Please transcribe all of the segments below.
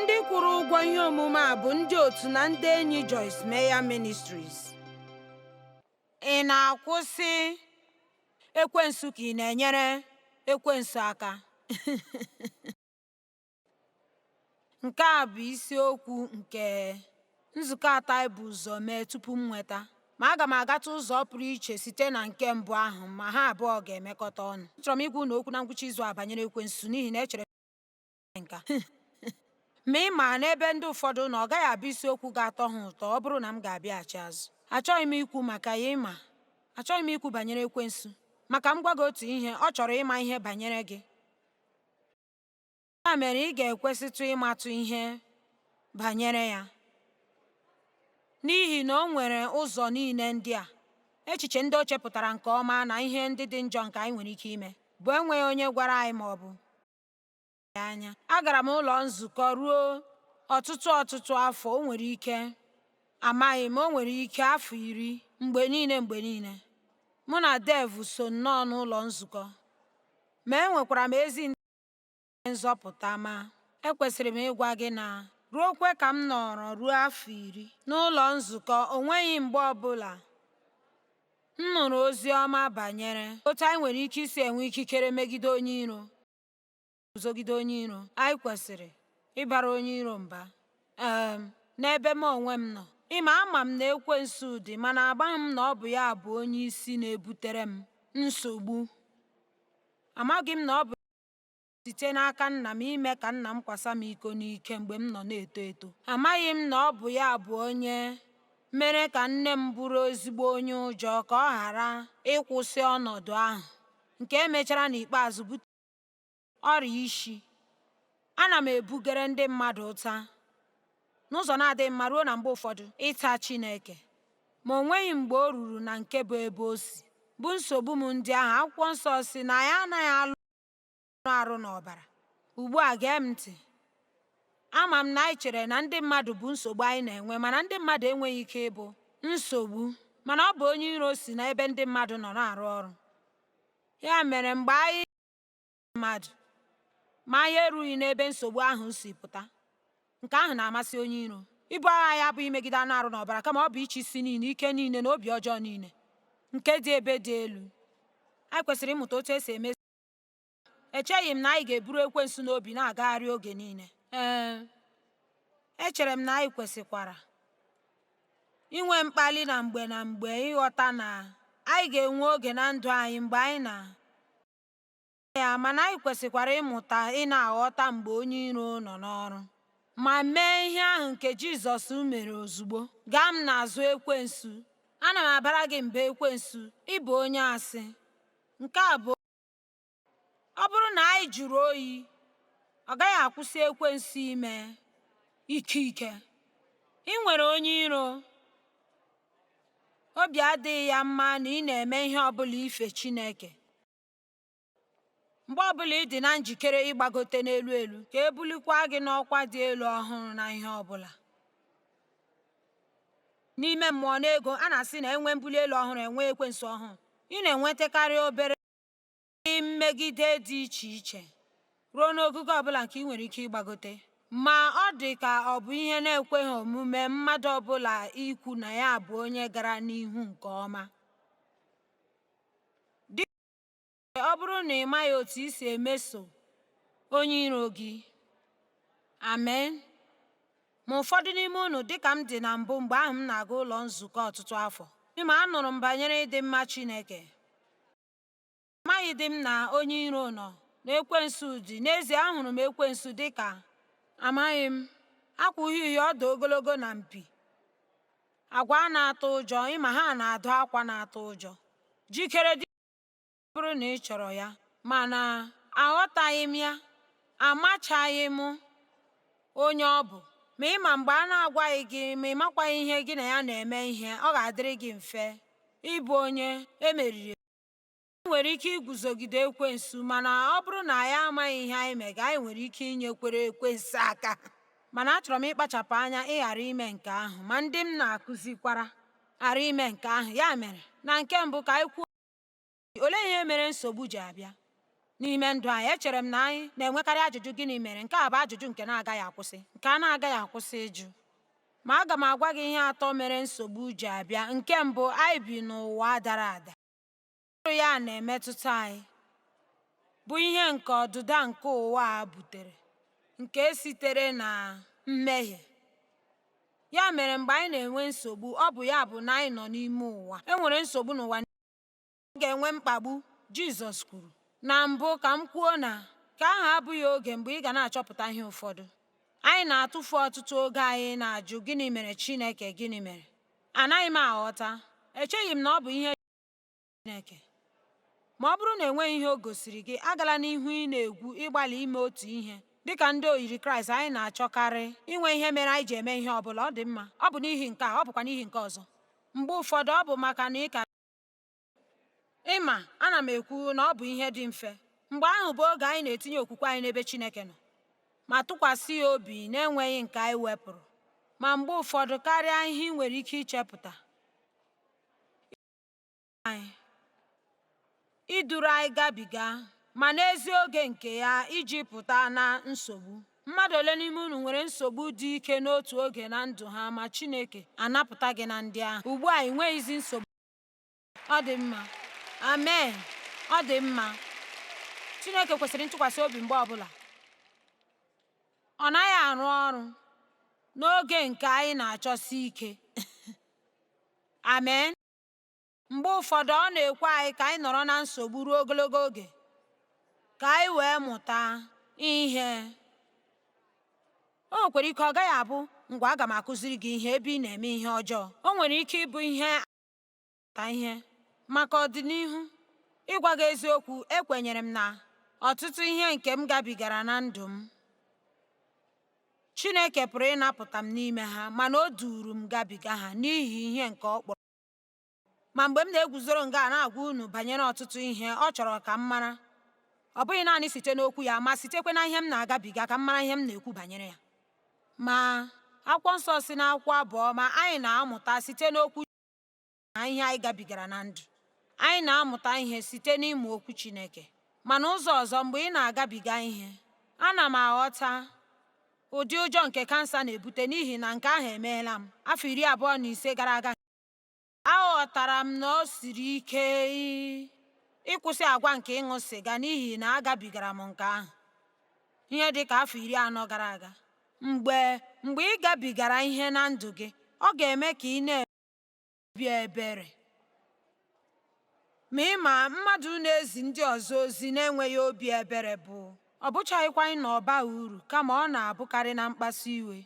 Ndị kwụrụ ụgwọ ihe omume a bụ ndị otu na ndị enyi Joyce Meyer Ministries. Ị na-akwụsị ekwensu ka ị na-enyere ekwensu aka? Nke a bụ isiokwu nke nzukọ atọ anyị bu ụzọ mee tupu m nweta. Ma aga m agatụ ụzọ pụrụ iche site na nke mbụ ahụ, ma ha abụọ ga-emekọta ọnụ. Achọrọ m ịgwa unu okwu na ngwụcha izu a banyere ekwensu n'ihi na echere m nke a. Ma ị ma n'ebe ndị ụfọdụ na ọ gaghị abụ isiokwu ga-atọ ha ụtọ ọ bụrụ na m ga-abịaghachi azụ. Achọghị m ikwu maka ya, ị ma. Achọghị m ikwu banyere ekwensu. Ma ka m gwa gị otu ihe, ọ chọrọ ịma ihe banyere gị. Ya mere ị ga-ekwesịtụ ịmatụ ihe banyere ya. N'ihi na o nwere ụzọ niile ndị a, echiche ndị o chepụtara nke ọma na ihe ndị dị njọ nke anyị nwere ike ime, bụ enweghị onye gwara anyị ma ọ bụ anya. Agara m ụlọ nzukọ ruo ọtụtụ ọtụtụ afọ, o nwere ike, amaghị m, o nwere ike afọ 10, mgbe niile mgbe niile. Mụ na Dave so nnọọ n'ụlọ nzukọ. Ma enwekwara m ezi nzọpụta ma ekwesịrị m ịgwa gị na ruokwe ka m nọrọ ruo afọ 10 n'ụlọ nzukọ, o nweghị mgbe ọbụla m nụrụ ozi ọma banyere otu anyị nwere ike isi enwe ikikere megide onye iro, guzogide onye iro. Anyị kwesịrị ịbara onye iro mba. Ee, n'ebe m onwe m nọ, ịma ama m na ekwensu dị, mana amaghị m na ọ bụ ya bụ onye isi na-ebutere m nsogbu. Amaghị m na ọ bụ site n'aka nna m ime ka nna m kwasa m iko n'ike mgbe m nọ na-eto eto. Amaghị m na ọ bụ ya bụ onye mere ka nne m bụrụ ezigbo onye ụjọ ka ọ ghara ịkwụsị ọnọdụ ahụ, nke mechara n'ikpeazụ bute ọrịa isi. Ana m ebugara ndị mmadụ ụta n'ụzọ na-adịghị mma ruo na mgbe ụfọdụ ịta Chineke. Ma o nweghị mgbe o ruru na nke bụ ebe o si, bụ nsogbu m ndị ahụ. Akwụkwọ Nsọ sị na anyị anaghị alụ arụ na ọbara. Ugbu a gee m ntị. Ama m na anyị chere na ndị mmadụ bụ nsogbu anyị na-enwe, mana ndị mmadụ enweghị ike ịbụ nsogbu. Mana ọ bụ onye iro si n'ebe ndị mmadụ nọ na-arụ ọrụ. Ya mere mgbe anyị mmadụ, ma anyị erughị n'ebe nsogbu ahụ si pụta, nke ahụ na-amasị onye iro. Ibu agha ya abụghị imegide anụ arụ na ọbara, kama ọ bụ ịchị isi niile, ike niile na obi ọjọọ niile nke dị ebe dị elu. Anyị kwesịrị ịmụta otu esi eme. Echeghị m na anyị ga-eburu ekwensu n'obi na-agagharị oge niile. Ee, echere m na anyị kwesịkwara inwe mkpali na mgbe na mgbe ịghọta na anyị ga-enwe oge na ndụ anyị mgbe anyị na ya, mana anyị kwesịkwara ịmụta ị na-aghọta mgbe onye iro nọ n'ọrụ ma mee ihe ahụ nke Jizọs mere ozugbo. Gaa m n'azụ ekwensu. Ana m abara gị mba ekwensu, ị bụ onye asị. Nke a bụ ọ bụrụ na anyị jụrụ oyi, ọ gaghị akwụsị ekwensu ime ike ike. Ị nwere onye iro, obi adịghị ya mma na ị na-eme ihe ọbụla ife Chineke. Mgbe ọbụla ị dị na njikere ịgbagote n'elu elu, ka e bulikwa gị n'ọkwa dị elu ọhụrụ na ihe ọbụla. N'ime mmụọ na ego, a na-asị na enwe mbuli elu ọhụrụ, enwe ekwensu ọhụrụ. Ị na-enwetakarị obere mmegide dị iche iche ruo n'ogugo ọbụla nke ị nwere ike ịgbagote. Ma ọ dị ka ọ bụ ihe na-ekweghị omume mmadụ ọbụla ikwu na ya bụ onye gara n'ihu nke ọma. Dị ọ bụrụ na ị maghị otu i si emeso onye iro gị. Amen. Ma ụfọdụ n'ime unu, dịka m dị na mbụ mgbe ahụ m na-aga ụlọ nzukọ ọtụtụ afọ, ma anụrụ m banyere ịdị mma Chineke. Amaghị dị m na onye iro nọ na ekwensu dị. N'ezie, ahụrụ m ekwensu dịka amaghị m akwa uhie uhie, ọdụ ogologo na mpi, agwa na-atụ ụjọ. Ịma ha na-adụ akwa na-atụ ụjọ. Jikere dị bụrụ na ị chọrọ ya, mana aghọtaghị m ya, amachaghị m onye ọ bụ. Ma ịma mgbe a na-agwaghị gị ma ị makwaghị ihe gị na ya na-eme ihe, ọ ga-adịrị gị mfe ịbụ onye emeriri. Anyị nwere ike iguzogide ekwensu, mana ọ bụrụ na anyị amaghị ihe anyị mega, anyị nwere ike inyekwere ekwensu aka. Mana achọrọ m ịkpachapụ anya ịghara ime nke ahụ, ma ndị m na-akụzikwara ghara ime nke ahụ. Ya mere, na nke mbụ ka anyị kwuo, olee ihe mere nsogbu ji abịa? N'ime ndụ anyị, echere m na anyị na-enwekarị ajụjụ gịnị mere? Nke a bụ ajụjụ nke na-agaghị akwụsị, nke a na-agaghị akwụsị ịjụ. Ma aga m agwa gị ihe atọ mere nsogbu ji abịa. Nke mbụ, anyị bi n'ụwa dara ada. Ọrụ ya na-emetụta anyị bụ ihe nke ọdịda nke ụwa a butere, nke sitere na mmehie. Ya mere mgbe anyị na-enwe nsogbu, ọ bụ ya bụ na anyị nọ n'ime ụwa. E nwere nsogbu n'ụwa ga-enwe mkpagbu, Jizọs kwuru. Na mbụ, ka m kwuo na nke ahụ abụghị oge mgbe ị ga na-achọpụta ihe ụfọdụ. Anyị na-atụfu ọtụtụ oge anyị na-ajụ gịnị mere Chineke gịnị mere? Anaghị m aghọta. Echeghị m na ọ bụ ihe Chineke. Ma ọ bụrụ na enweghị ihe o gosiri gị, agala n'ihu ị na-egwu ịgbalị ime otu ihe. Dị ka ndị oyiri Kraịst, anyị na-achọkarị inwe ihe mere anyị ji eme ihe ọ bụla. Ọ dị mma. Ọ bụ n'ihi nke a, ọ bụkwa n'ihi nke ọzọ. Mgbe ụfọdụ ọ bụ maka na ị ka ịma, ana m ekwu na ọ bụ ihe dị mfe. Mgbe ahụ bụ oge anyị na-etinye okwukwe anyị n'ebe Chineke nọ, ma tụkwasị ya obi n'enweghị nke anyị wepụrụ. Ma mgbe ụfọdụ karịa ihe ị nwere ike ichepụta, anyị iduru anyị gabiga, ma n'ezi oge nke ya iji pụta na nsogbu. Mmadụ ole n'ime unu nwere nsogbu dị ike n'otu oge na ndụ ha ma Chineke anapụta gị na ndị ahụ? Ugbu a ị nweghịzi nsogbu. Ọ dị mma. Amen. Ọ dị mma. Chineke kwesịrị ntụkwasị obi mgbe ọbụla. Ọ naghị arụ ọrụ n'oge nke anyị na-achọsi ike. Amen. Mgbe ụfọdụ ọ na-ekwe anyị ka anyị nọrọ na nsogbu ruo ogologo oge ka anyị wee mụta ihe. O nwekwara ike ọ gaghị abụ ngwa aga m akụziri gị ihe ebe ị na-eme ihe ọjọọ. O nwere ike ịbụ ihe ta ihe maka ọdịnihu. Ịgwa gị eziokwu, ekwenyere m na ọtụtụ ihe nke m gabigara na ndụ m, Chineke pụrụ ịnapụta m n'ime ha, mana o duuru m gabiga ha n'ihi ihe nke ọ kpọrọ. Ma mgbe m na-eguzoro nga a na-agwa unu banyere ọtụtụ ihe ọ chọrọ ka m mara, ọ bụghị naanị site n'okwu ya, ma sitekwa na ihe m na-agabiga ka m mara ihe m na-ekwu banyere ya. Ma akwụkwọ nsọ si n'akwụkwọ abụọ ma anyị na-amụta site n'okwu na ihe anyị gabigara na ndụ. Anyị na-amụta ihe site n'ịmụ okwu Chineke. Ma n'ụzọ ọzọ, mgbe ị na-agabiga ihe, ana m aghọta ụdị ụjọ nke kansa na-ebute n'ihi na nke ahụ emeela m afọ 25 gara aga. Aghọtara m na o siri ike ịkwụsị agwa nke ịṅụ sịga n'ihi na agabigara m nke ahụ ihe dị ka afọ 40 gara aga. Mgbe mgbe ị gabigara ihe na ndụ gị, ọ ga-eme ka ị na-obi ebere. Ma ị ma mmadụ na-ezi ndị ọzọ ozi na-enweghị obi ebere bụ ọ bụchaghịkwa na ọ baghị uru, kama ọ na-abụkarị na mkpasu iwe.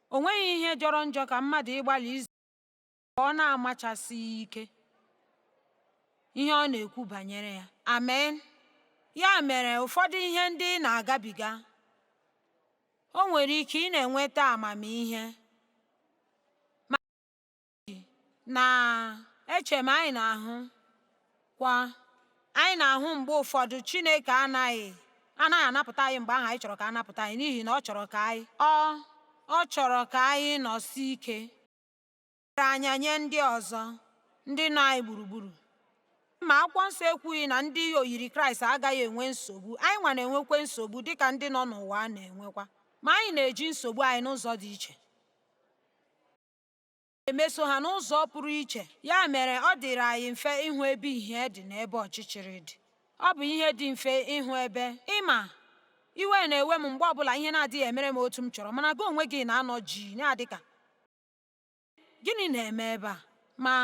O nweghị ihe jọrọ njọ ka mmadụ ịgbalị izu ka ọ na-amachasịghị ike ihe ọ na-ekwu banyere ya. Amen. Ya mere ụfọdụ ihe ndị ị na-agabiga, o nwere ike ị na-enweta amamihe ma na eche m anyị na-ahụ kwa anyị na-ahụ mgbe ụfọdụ Chineke anaghị anaghị anapụta anyị mgbe ahụ anyị chọrọ ka a napụta anyị n'ihi na ọ chọrọ ka anyị ọ chọrọ ka anyị nọsie ike anya nye ndị ọzọ ndị nọ anyị gburugburu. Ma akwụkwọ nsọ ekwughị na ndị oyiri Kraịst agaghị enwe nsogbu. Anyị nwa na-enwekwa nsogbu dịka ndị nọ n'ụwa na-enwekwa. Ma anyị na-eji nsogbu anyị n'ụzọ dị iche. Emeso ha n'ụzọ pụrụ iche. Ya mere ọ dịrị anyị mfe ịhụ ebe ìhè dị na ebe ọchịchịrị dị. Ọ bụ ihe dị mfe ịhụ ebe ịma iwe na-ewe m mgbe ọbụla ihe na-adịghị emere m otu m chọrọ, mana gị onwe gị na-anọ jii na-adị ka gịnị na-eme ebe a? Ma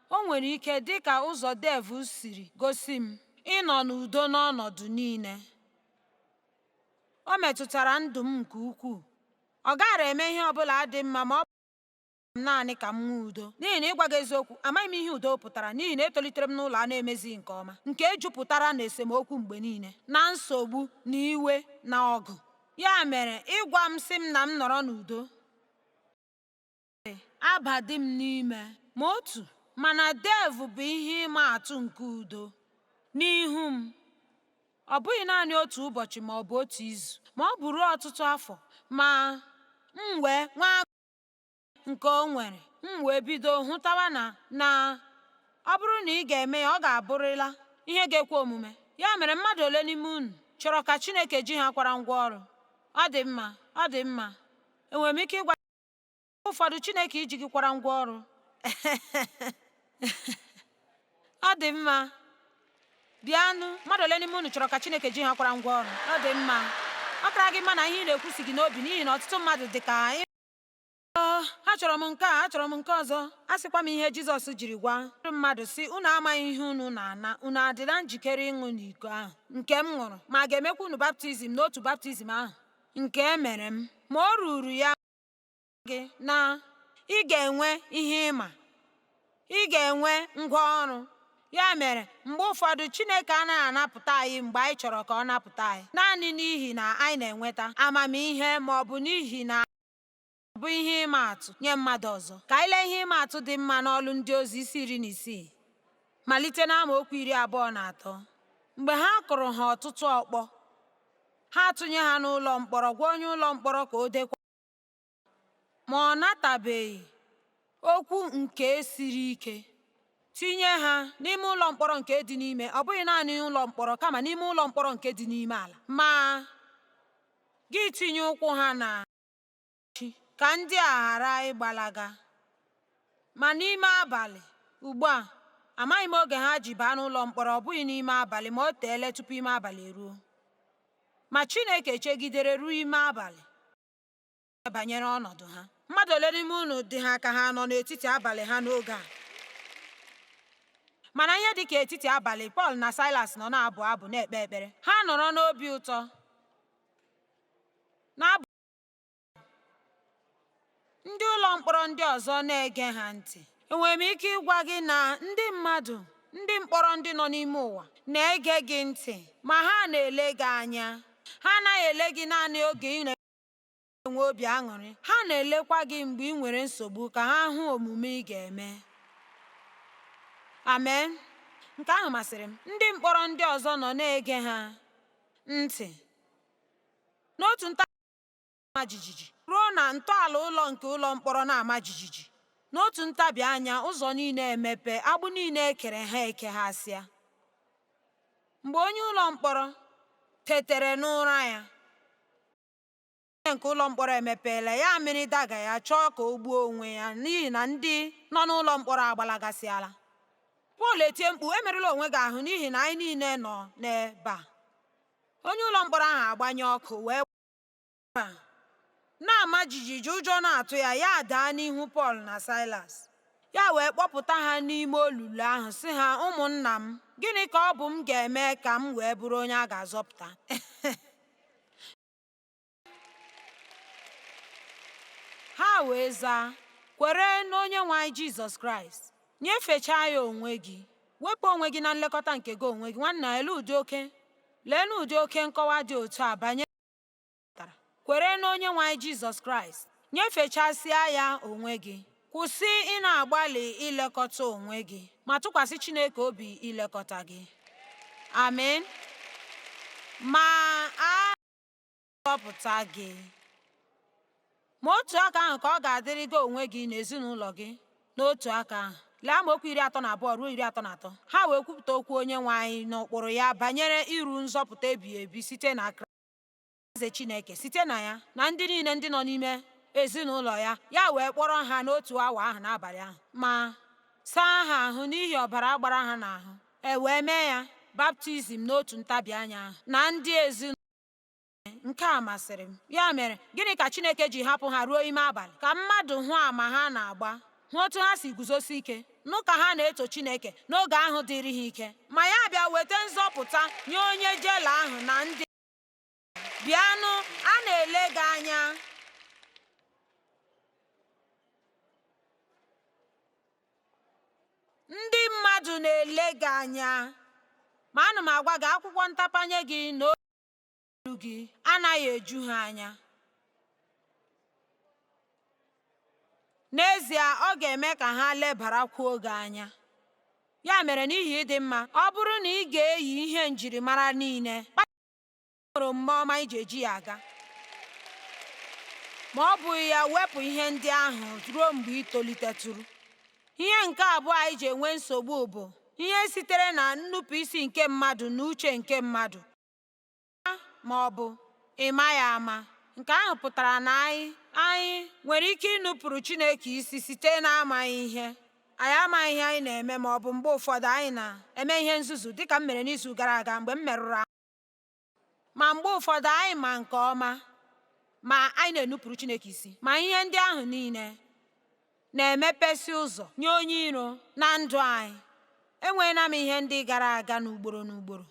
o nwere ike dị ka ụzọ Dev siri gosi m ịnọ n'udo n'ọnọdụ niile. O metụtara ndụ m nke ukwuu. Ọ gaara eme ihe ọbụla dị mma ma ọ m naanị ka m nwee udo. N'ihi na ịgwa gị eziokwu, amaghị m ihe udo pụtara n'ihi na etolitere m n'ụlọ a na-emezighị nke ọma, nke ejupụtara na esemokwu mgbe niile, na nsogbu, na iwe, na ọgụ. Ya mere, ịgwa m sị m na m nọrọ n'udo abadị m n'ime ma otu. Mana Dev bụ ihe ịma atụ nke udo n'ihu m. Ọ bụghị naanị otu ụbọchị ma ọ bụ otu izu, ma ọ bụ ruo ọtụtụ afọ, ma m wee nwee nke o nwere, m wee bido hụtawa na na ọ bụrụ na ị ga-eme ya, ọ ga-abụrịla ihe ga-ekwe omume. Ya mere mmadụ ole n'ime unu chọrọ ka Chineke ji ha kwara ngwa ọrụ? Ọ dị mma, ọ dị mma. Enwere m ike ịgwa mgbe ụfọdụ Chineke iji gị kwara ngwa ọrụ? Ọ dị mma. Bịanụ, mmadụ ole n'ime unu chọrọ ka Chineke ji ha kwara ngwa ọrụ? Ọ dị mma. Ọ kara gị mma na ihe ị na-ekwu si gị n'obi n'ihi na ọtụtụ mmadụ dị ka achọrọ m nke a, achọrọ m nke ọzọ. A sịkwa m ihe Jizọs jiri gwa ndị mmadụ sị, unu amaghị ihe unu na-ana, unu adịla njikere ịṅụ n'iko ahụ nke m ṅụrụ, ma a ga-emekwa unu baptizim n'otu baptizim ahụ nke e mere m. Ma o ruru ya gị na ị ga-enwe ihe ịma, ị ga-enwe ngwa ọrụ. Ya mere, mgbe ụfọdụ Chineke anaghị anapụta anyị mgbe anyị chọrọ ka ọ napụta anyị, naanị n'ihi na anyị na-enweta amamihe ma ọ bụ n'ihi na ọ bụ ihe ịma atụ nye mmadụ ọzọ. Ka anyị lee ihe ịma atụ dị mma n'Ọlụ Ndị Ozi isi 16, malite n'amaokwu 23. Mgbe ha kụrụ ha ọtụtụ ọkpọ, ha atụnye ha n'ụlọ mkpọrọ, gwa onye ụlọ mkpọrọ ka o dekwa, ma ọ natabeghị okwu nke siri ike. Tinye ha n'ime ụlọ mkpọrọ nke dị n'ime, ọ bụghị naanị ụlọ mkpọrọ, kama n'ime ụlọ mkpọrọ nke dị n'ime ala. Ma gị tinye ụkwụ ha na ka ndị a ghara ịgbalaga. Ma n'ime abalị, ugbu a, amaghị m oge ha ji baa n'ụlọ mkpọrọ, ọ bụghị n'ime abalị, ma o teele tupu ime abalị eruo. Ma Chineke chegidere ruo ime abalị banyere ọnọdụ ha. Mmadụ ole n'ime unu dị ha ka ha nọ n'etiti abalị ha n'oge a? Mana ihe dị ka etiti abalị, Pọl na Silas nọ na-abụ abụ na-ekpe ekpere. Ha nọrọ n'obi ụtọ na-abụ ndị ụlọ mkpọrọ ndị ọzọ na-ege ha ntị. Enwere m ike ịgwa gị na ndị mmadụ, ndị mkpọrọ ndị nọ n'ime ụwa na-ege gị ntị, ma ha na-ele gị anya. Ha anaghị ele gị naanị oge ị na-enwe obi aṅụrị. Ha na-elekwa gị mgbe ị nwere nsogbu ka ha hụ omume ị ga-eme. Amen. Nke ahụ masịrị m. Ndị mkpọrọ ndị ọzọ nọ na-ege ha ntị. N'otu nta ama jijiji ruo na ntọala ụlọ nke ụlọ mkpọrọ na-ama jijiji. N'otu ntabi anya, ụzọ niile emepe, agbụ niile e kere ha ekeghasịa. Mgbe onye ụlọ mkpọrọ tetere n'ụra ya, nke ụlọ mkpọrọ emepeela, ya mịrị daga ya chọọ ka o gbuo onwe ya n'ihi na ndị nọ n'ụlọ mkpọrọ agbalagasịala. Pọl etie mkpu, emerụla onwe gị ahụ n'ihi na anyị niile nọ n'ebe a. Onye ụlọ mkpọrọ ahụ agbanye ọkụ wee na-ama jijiji, ụjọ na-atụ ya, ya daa n'ihu Pọl na Silas. Ya wee kpọpụta ha n'ime olulu ahụ sị ha, ụmụnna m, gịnị ka ọ bụ m ga-eme ka m wee bụrụ onye a ga-azọpụta? Ha wee zaa, kwere n'Onyenwe anyị Jizọs Kraịst, nyefechaa ya onwe gị, wepụ onwe gị na nlekọta nke gị onwe gị. Nwanna, lee ụdị oke nkọwa dị otu a banyere kwere n'Onyenwe anyị Jizọs Kraịst, nyefechasịa ya onwe gị. Kwụsị ị na-agbalị ilekọta onwe gị, ma tụkwasị Chineke obi ilekọta gị. Amen. Ma a zọpụta gị. Ma otu aka ahụ ka ọ ga-adịrị gị onwe gị na ezinụlọ gị n'otu aka ahụ. Lee amaokwu 32 ruo 33. Ha wee kwupụta okwu Onyenwe anyị n'ụkpụrụ ya banyere iru nzọpụta ebighị ebi site na Kraịst eze Chineke, site na ya na ndị niile ndị nọ n'ime ezinụlọ ya. Ya wee kpọrọ ha n'otu awa ahụ n'abalị ahụ ma saa ha ahụ n'ihi ọbara gbara ha n'ahụ. E wee mee ya baptizim n'otu ntabi anya ahụ na ndị ezinụlọ. Nke a masịrị m. Ya mere, gịnị ka Chineke ji hapụ ha ruo ime abalị? Ka mmadụ hụ ama ha na-agba, hụ otu ha si guzosi ike, nụ ka ha na-eto Chineke n'oge ahụ dịrị ha ike. Ma ya bịa weta nzọpụta nye onye jela ahụ na ndị bịanụ, a na-ele gị anya. Ndị mmadụ na-ele gị anya. Ma ana m agwa gị, akwụkwọ ntapanye gị na olu gị anaghị eju ha anya. N'ezie, ọ ga-eme ka ha lebarakwuo gị anya. Ya mere, n'ihi ịdị mma, ọ bụrụ na ị ga-eyi ihe njirimara niile, nwere omume ọma iji eji ya aga. Ma ọ bụghị ya, wepụ ihe ndị ahụ ruo mgbe ị tolitetụrụ. Ihe nke abụọ anyị ji enwe nsogbu bụ Ihe sitere na nnupụisi nke mmadụ na uche nke mmadụ, ma ọ bụ ị maghị ama. Nke ahụ pụtara na anyị anyị nwere ike inupụrụ Chineke isi site n'amaghị ihe. Anyị amaghị ihe anyị na-eme ma ọ bụ mgbe ụfọdụ anyị na-eme ihe nzuzu dịka m mere n'izu gara aga mgbe m merụrụ ahụ. Ma mgbe ụfọdụ anyị ma nke ọma ma anyị na-enupụrụ Chineke isi. Ma ihe ndị ahụ niile na-emepesị ụzọ nye onye iro na ndụ anyị. Enweela m ihe ndị gara aga n'ugboro n'ugboro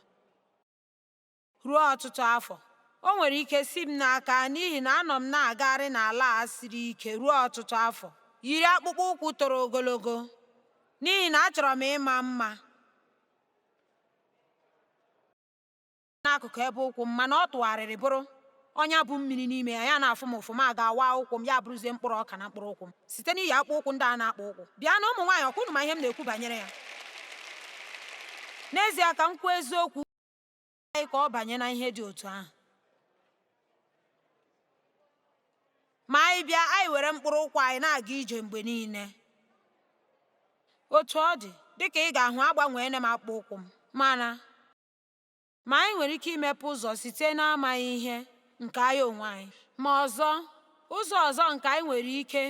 ruo ọtụtụ afọ. O nwere ike si m n'aka n'ihi na anọ m na-agagharị n'ala a siri ike ruo ọtụtụ afọ, yiri akpụkpọ ụkwụ toro ogologo n'ihi na achọrọ m ịma mma n'akụkụ ebe ụkwụ m, mana ọ tụgharịrị bụrụ ọnya bụ mmiri n'ime ya, ya na-afụ m ụfụ, m aga waa ụkwụ m, ya bụrụzie mkpụrụ ọka na mkpụrụ ụkwụ m site n'iyi akpụkpọ ụkwụ ndị a na-akpụ ụkwụ. Bịa na ụmụ nwaanyị, ọkwa unu ma ihe m na-ekwu banyere ya. N'ezie, ka m kwuo eziokwu, anyị ka ọ banye na ihe dị otu ahụ. Ma anyị bịa, anyị were mkpụrụ ụkwụ anyị na-aga ije mgbe niile. Otu ọ dị, dịka ị ga-ahụ, agbanweela m akpụkpọ ụkwụ m. Mana ma anyị nwere ike imepe ụzọ site n'amaghị ihe nke anyị onwe anyị. Ma ọzọ, ụzọ ọzọ nke anyị nwere ike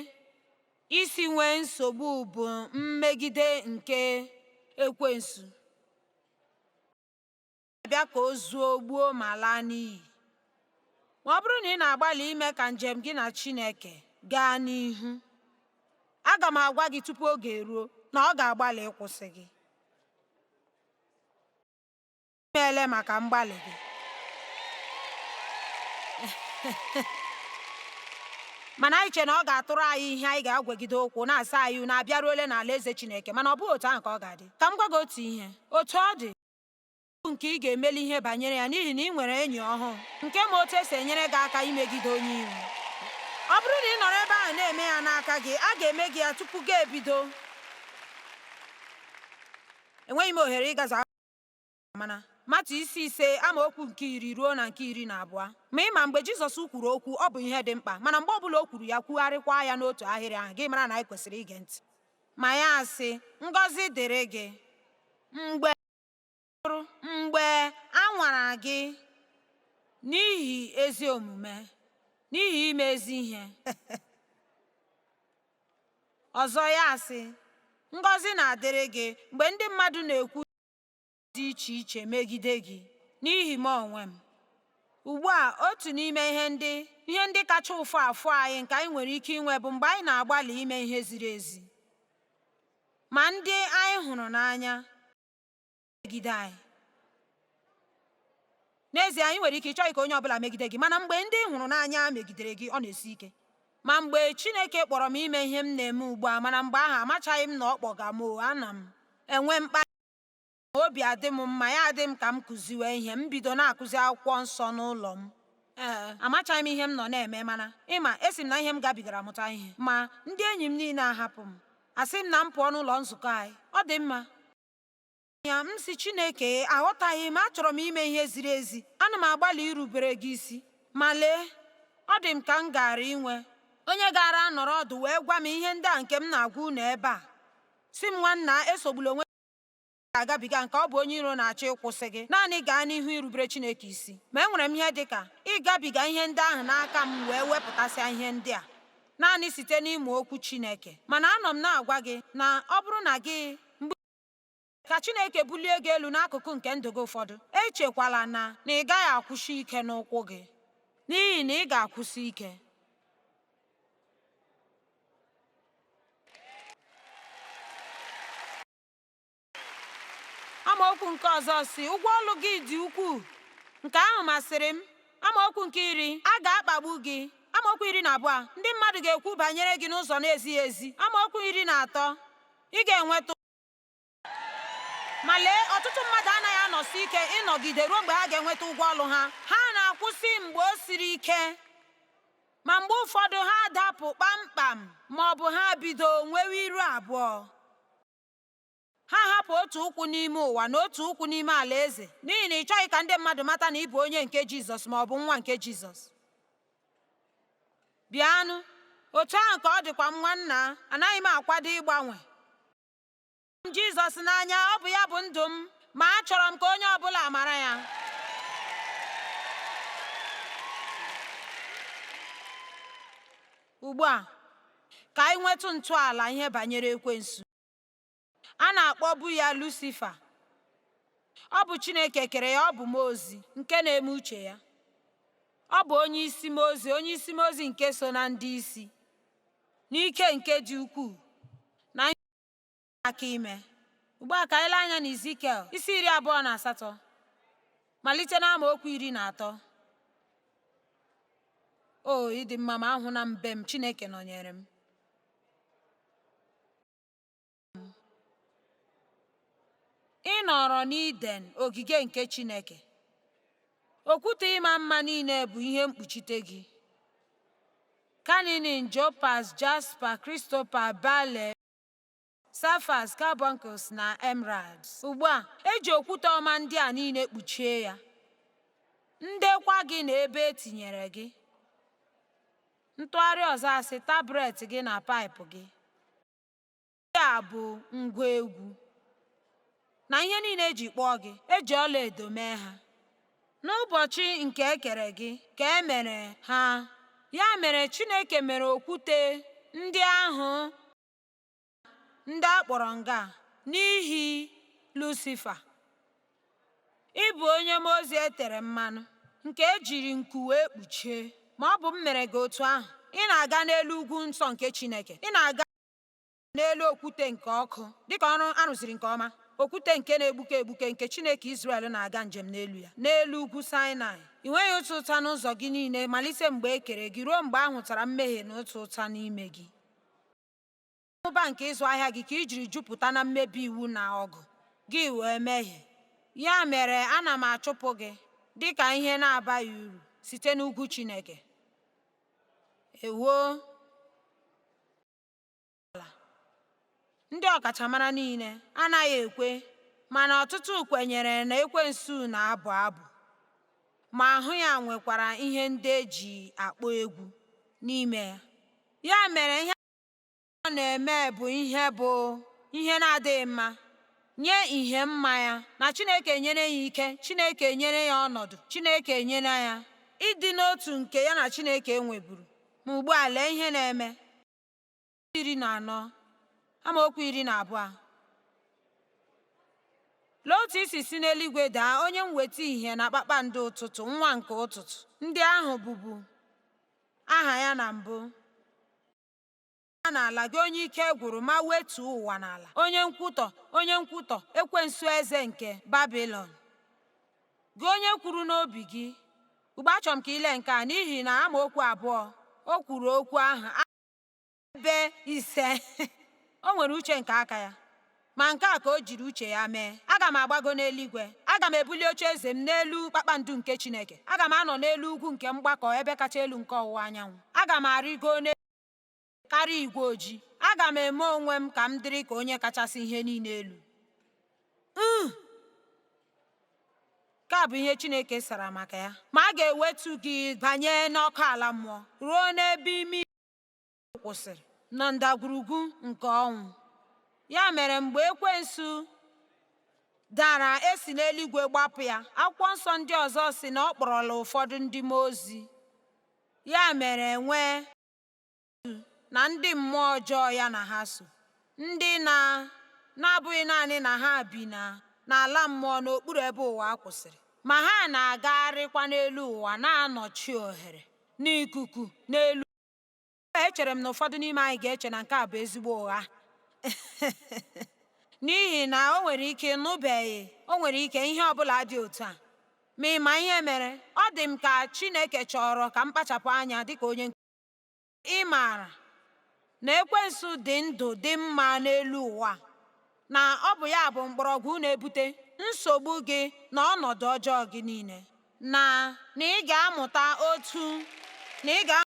isi nwee nsogbu bụ mmegide nke ekwensu. Abịa ka o zuo, gbuo ma laa n'iyi. Ma ọ bụrụ na ị na-agbalị ime ka njem gị na Chineke gaa n'ihu, aga m agwa gị tupu oge eruo na ọ ga-agbalị ịkwụsị gị. Imeela maka mgbalị gị. Mana anyị che na ọ ga-atụrụ anyị ihe anyị ga-agwagide ụkwụ na-asa anyị unu abịaruole n'ala eze Chineke, mana ọ bụghị otu ahụ ka ọ ga-adị. Ka m gwa gị otu ihe. Otu ọ dị nke ị ga-emeli ihe banyere ya n'ihi na ị nwere enyi ọhụụ nke ma otu esi enyere gị aka imegide onye iro. Ọ bụrụ na ị nọrọ ebe ahụ na-eme ya n'aka gị, a ga-eme gị ya tupu gị ebido. Enweghị m ohere ịgazu mana Matu isi 5 amaokwu nke 10 ruo na nke 12. Ma ị ma mgbe Jizọs kwuru okwu, ọ bụ ihe dị mkpa, mana mgbe ọbụla o kwuru ya, kwugharịkwa ya n'otu ahịrị ahụ, gị mara na anyị kwesịrị ige ntị. Ma ya asị, ngọzi dịrị gị mgbe mgbe a nwara gị n'ihi ezi omume, n'ihi ime ezi ihe. Ọzọ ya asị, ngọzi na-adịrị gị mgbe ndị mmadụ na-ekwu dị iche iche megide gị n'ihi m onwe m. Ugbu a, otu n'ime ihe ndị ihe ndị kacha ụfụ afụ anyị nke anyị nwere ike inwe bụ mgbe anyị na-agbalị ime ihe ziri ezi, ma ndị anyị hụrụ n'anya megide anyị. N'ezie, anyị nwere ike ịchọghị ka onye ọbụla megide gị, mana mgbe ndị ị hụrụ n'anya megidere gị, ọ na-esi ike. Ma mgbe Chineke kpọrọ m ime ihe m na-eme ugbu a, mana mgbe ahụ amachaghị m na ọ kpọga m o, ana m enwe mkpali, obi adị m mma, ya adị m ka m kụziwe ihe, m bido na-akụzi akwụkwọ nsọ n'ụlọ m. Ee, amachaghị m ihe m nọ na-eme, mana ịma esi m na ihe m gabigara mụta ihe. Ma ndị enyi m niile ahapụ m, asị m na m pụọ n'ụlọ nzukọ anyị. Ọ dị mma. Ya m sị Chineke, aghọtaghị m, achọrọ m ime ihe ziri ezi, ana m agbalị irubere gị isi, ma lee, ọ dị m ka m gaara inwe onye gaara anọrọ ọdụ wee gwa m ihe ndị a nke m na-agwa unu ebe a, sị m, nwanna, esogbula onwe ga-agabiga nke ọ bụ onye iro na-achọ ịkwụsị gị, naanị gaa n'ihu irubere Chineke isi. Ma enwere m ihe dị ka ịgabiga ihe ndị ahụ n'aka m wee wepụtasịa ihe ndị a naanị site n'ịmụ okwu Chineke. Mana anọ m na-agwa gị na ọ bụrụ na gị mgbe ka Chineke bulie gị elu n'akụkụ nke ndụ gị ụfọdụ, echekwala na na ị gaghị akwụsị ike n'ụkwụ gị, n'ihi na ị ga-akwụsị ike. Amaokwu nke ọzọ si, ụgwọ ọlụ gị dị ukwuu. Nke ahụ masịrị m. Amaokwu nke 10, a ga-akpagbu gị. Amaokwu 12, ndị mmadụ ga-ekwu banyere gị n'ụzọ na-ezighị ezi. Amaokwu 13, ị ga-enweta. Ma lee, ọtụtụ mmadụ anaghị anọsi ike ịnọgide ruo mgbe ha ga-enweta ụgwọ ọlụ ha. Ha na-akwụsị mgbe o siri ike, ma mgbe ụfọdụ ha adapụ kpamkpam, ma ọ bụ ha bido nwewe iru abụọ. Ha hapụ otu ụkwụ n'ime ụwa na otu ụkwụ n'ime alaeze, n'ihi na ị chọghị ka ndị mmadụ mata na ị bụ onye nke Jizọs ma ọ bụ nwa nke Jizọs. Bịanụ, otu ahụ ka ọ dịkwa m nwanna, anaghị m akwado ịgbanwe. M Jizọs n'anya, ọ bụ ya bụ ndụ m, ma achọrọ m ka onye ọbụla mara ya. Ugbu a, ka anyị nwetụ ntọala ihe banyere ekwensu. A na-akpọbu ya Lucifer. Ọ bụ Chineke kere ya, ọ bụ mmụọ ozi nke na-eme uche ya. Ọ bụ onye isi mmụọ ozi, onye isi mmụọ ozi nke so na ndị isi, n'ike nke dị ukwuu na ihe aka ime. Ugbu a ka anyị lee anya n'Izikiel isi 28, malite na amaokwu 13. O, ịdị mma ma ahụ na mbe m, Chineke nọnyere m. Ị nọrọ n'Iden, ogige nke Chineke. Okwute ịma mma niile bụ ihe mkpuchite gị. Kaninin, jopaz, jaspa, kristopa, bale, safas, carbuncles na emeralds. Ugbu a, eji okwute ọma ndị a niile kpuchie ya. Ndekwa gị na ebe e tinyere gị. Ntụgharị ọzọ asị tabret gị na paịpụ gị. Ndị a bụ ngwa egwu. Na ihe niile eji kpụọ gị, eji ọlaedo mee ha. N'ụbọchị nke e kere gị ka e mere ha. Ya mere Chineke mere okwute ndị ahụ ndị a kpọrọ nga n'ihi Lucifer. Ị bụ onye mmụọ ozi e tere mmanụ, nke e jiri nku wee kpuchie. Ma ọ bụ m mere gị otu ahụ. Ị na-aga n'elu ugwu nsọ nke Chineke. Ị na-aga n'elu okwute nke ọkụ, dịka ọrụ a rụziri nke ọma, okwute nke na-egbuke egbuke nke Chineke Izrel na-aga njem n'elu ya, n'elu ugwu Saịnaị. I nweghị ụta ụta n'ụzọ gị niile malite mgbe e kere gị ruo mgbe a hụtara mmehie na ụta ụta n'ime gị. Mmụba nke ịzụ ahịa gị ka i jiri jupụta na mmebi iwu na ọgụ, gị wee mehie. Ya mere ana m achụpụ gị dị ka ihe na-abaghị uru site n'ugwu Chineke. Ewoo! Ala. Ndị ọkachamara niile anaghị ekwe, mana ọtụtụ kwenyere na ekwensu na-abụ abụ, ma ahụ ya nwekwara ihe ndị e ji akpọ egwu n'ime ya. Ya mere ihe ọ na-eme bụ ihe bụ ihe na-adịghị mma nye ihe mma ya na Chineke nyere ya ike, Chineke nyere ya ọnọdụ, Chineke nyere ya ịdị n'otu nke ya na Chineke nweburu. Ma ugbu a lee ihe na-eme. 14, amaokwu 12. Lee otu i si si n'eluigwe daa, onye mweta ìhè na kpakpando ụtụtụ, nwa nke ụtụtụ. Ndị ahụ bụbu aha ya na mbụ. N'ala gị onye ike gwụrụ ma wetuo ụwa n'ala, onye nkwutọ, onye nkwutọ, ekwensu eze nke Babilọn. Gị onye kwuru n'obi gị. Ugbu achọrọ m ka ị lee nke a n'ihi na amaokwu abụọ o kwuru okwu ahụ ebe ise o nwere uche nke aka ya. Ma nke a ka o jiri uche ya mee. Aga m agbago n'eluigwe. Aga m ebuli oche eze m n'elu kpakpando nke Chineke. Aga m anọ n'elu ugwu nke mgbakọ ebe kacha elu nke ọwụwa anyanwụ. Aga m arịgo karịa igwe ojii. Aga m eme onwe m ka m dịrị ka onye kachasị ihe niile elu. Nke a bụ ihe Chineke sara maka ya. Ma a ga-ewetu gị banye n'ọkụ ala mmụọ ruo n'ebe imi kwụsịrị na ndagwurugwu nke ọnwụ. Ya mere mgbe ekwensu dara e si n'eluigwe gbapụ ya, akwụkwọ nsọ ndị ọzọ sị na ọ kpọrọla ụfọdụ ndị mmụọ ozi. Ya mere nwee na ndị mmụọ ọjọọ ya na ha so, ndị na na-abụghị naanị na ha bi na n'ala mmụọ n'okpuru ebe ụwa kwụsịrị, ma ha na-agagharịkwa n'elu ụwa na-anọchi ohere n'ikuku n'elu. Echere m na ụfọdụ n'ime anyị ga-eche na nke a bụ ezigbo ụgha. N'ihi na o nwere ike ịnụbeghị, o nwere ike ihe ọ bụla dị otu a. Ma ị ma ihe mere? Ọ dị m ka Chineke chọrọ ka m kpachapụ anya dịka onye ị maara na ekwensu dị ndụ dị mma n'elu ụwa, na ọ bụ ya bụ mgbọrọgwụ na-ebute nsogbu gị na ọnọdụ ọjọọ gị niile, na na ị ga-amụta otu na ị ga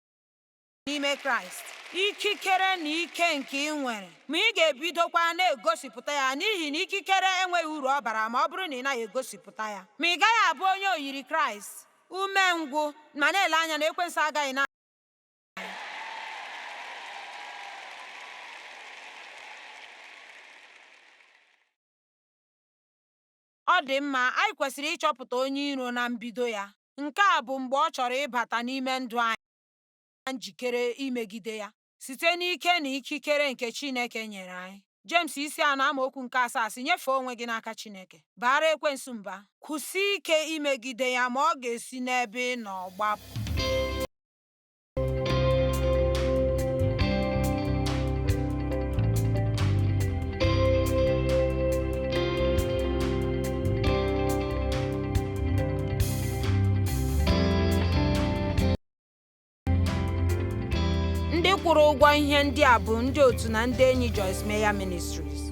n'ime Kraịst, ikikere na ike nke ị nwere, ma ị ga-ebidokwa na-egosipụta ya n'ihi na ikikere enweghị uru ọ bara ma ọ bụrụ na ị naghị egosipụta ya. Ma ị gaghị abụ onye oyiri Kraịst, umengwụ, ma na-ele anya na ekwensu agaghị na Ọ dị mma, anyị kwesịrị ịchọpụta onye iro na mbido ya. Nke a bụ mgbe ọ chọrọ ịbata n'ime ndụ anyị na njikere imegide ya site n'ike na ikikere nke Chineke nyere anyị. Jems isi 4 amaokwu nke 7 sị, Nyefee onwe gị n'aka Chineke. Baara ekwensu mba. Kwụsie ike imegide ya ma ọ ga-esi n'ebe ị nọ gbapụ. Ndị kwụrụ ụgwọ ihe ndị a bụ ndị otu na ndị enyi Joyce Meyer Ministries.